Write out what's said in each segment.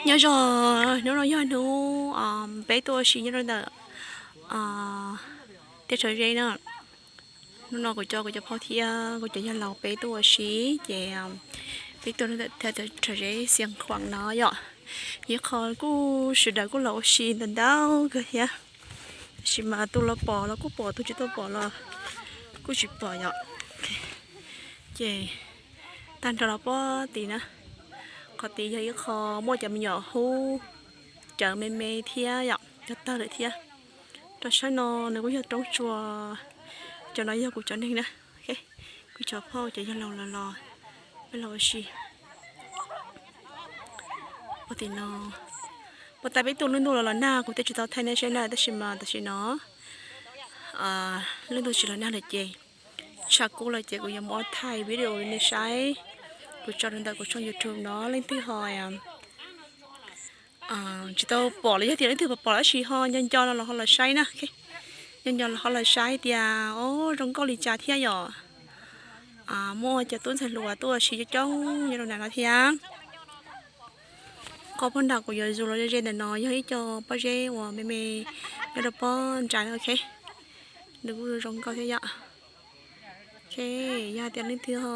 Nyob zoo, hnub no yog hnub peb tuaj ua si nyob rau ntawm tiaj Rhawv Zeb na. Hnub no kuv coj kuv cov phauj thiab kuv cov yawg laus peb tuaj ua si, ces peb tuaj rau ntawm tiaj Rhawv Zeb Xiav Khuam no yom. Ib qho kuj sawv daws kuj los ua si ntau ntau kawg thiab, tab sis mas tus los pom los kuj pom, tus tsis tau pom los kuj tsis pom yom. Ces tag nrho los puag tid na, qhov tid yog ib qho muaj cov me nyuam hub cawv me me thiab yom, cov tawg lawm thiab. Rau sab no nws kuj yog roob tsua, cov no yog kuv cov neeg na, kuv cov phauj cov yawg laus los los, peb los ua si. Puag tim no, puag ta peb tuaj lub ntuj los los nag kuv thiaj tsis tau thaij nej saib na, tab sis mas tam sim no lub ntuj tsis los nag lawm ces, tshav kub lawm ces kuv yuav muab thaij video nej saib. Kuv tso rau ntawm kuv tshooj YouTube no, leej twg ho tsis tau pom los yog tias leej twg pom pom tab sis ho nco nco no los ho los saib na. Nco nco los ho los saib tias, o, zoo nkauj li cas thiab yom. Muaj cov tub ntxhais hluas tuaj ua si coob coob nyob rau ntawm no thiab. Qhov puag nram kuv yuav zoom los ze ze ntawm no yog ib co pob zeb uas me me nyob rau pob nrad na, ok. Nws kuj zoo nkauj thiab yom. Ok, yog tias leej twg ho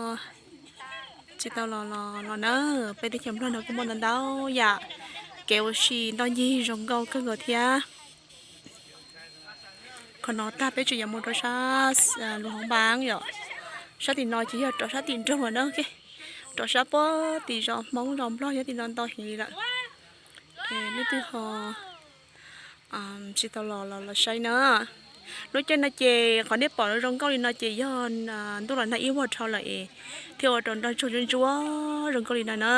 tsis tau los los na, peb teb chaws Nplog no kuj muaj ntau ntau yam kev ua si ntoj ncig zoo nkauj kawg nkaus thiab. Qhov no tag peb tseem yuav mus rau sab Luas Hauv Npas yom. Sab tim no ces yog rov sab tim nroog lawm na, rov sab puag tim zos Hmoob zos Nplog nyob tim no ntau heev li lawm. Leej twg ho tsis tau los los los saib na. Lub caij no ces qhov nej pom zoo nkauj li no ces yog ntuj los nag ib vuag dhau lawm es thiaj ua rau nroj tsuag ntsuab ntsuab zoo nkauj li no na.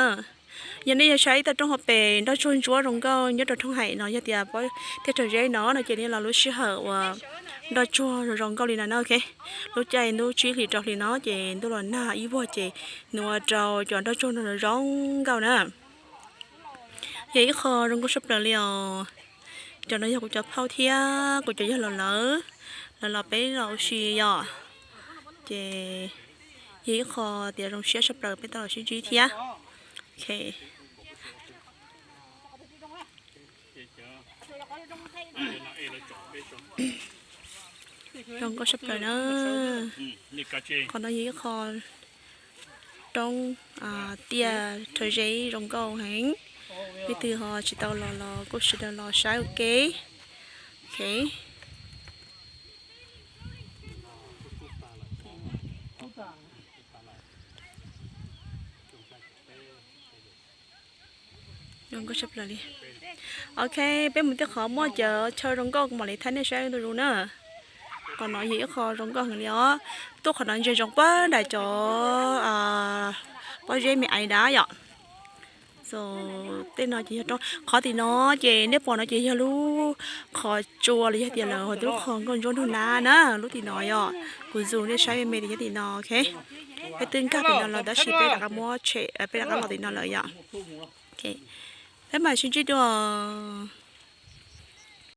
Yog nej yog saib ib tag roob hauv pes nroj tsuag ntsuab zoo nkauj nyob rau thoob haim no yog tias tiaj Rhawv Zeb no no ces nej los lub sij hawm uas nroj tsuag zoo nkauj li no na, ok. Lub caij ntuj tsib hlis rau hli no ces ntuj los nag ib vuag ces nws ua rau cov nroj tsuag no zoo nkauj na. Yog ib qho zoo nkauj saj plaws li os. Cov no yog kuv cov phauj thiab kuv cov yawg laus lawv, lawv los peb los ua si yom. Ces yog ib qho tias zoo siab saj plaws peb tau los sib ntsib thiab. Ok. Zoo nkauj saj plaws na. Qhov no yog ib qho roob tiaj Rhawv Zeb zoo nkauj heev. Leej twg ho tsis tau los los kuj sawv daws los saib ua ke. Ok. Zoo nkauj saj plaws li. Ok, peb mus tej qhov muaj cov chaw zoo nkauj kuv mam li thaij nej saib ntu zus na. Qhov no yog ib qho zoo nkauj heev li os. Tuaj qhov no ntsia zoo puag nram cov pob zeb me aiv dab yom. Tej no ces yog roob, qhov tim no ces nej pom no ces yog lub qhov tsua los yog tias lawv ua lub qhov nkauj ntsuab nrog nab na, lub tim no yom. Kuv zoom nej saib me me tias yog tim no, ok. Peb twb nkag tim no lawm tab sis peb rov qab muab tshem, peb rov qab los tim no lawm yom. Peb mam sib ntsib dua.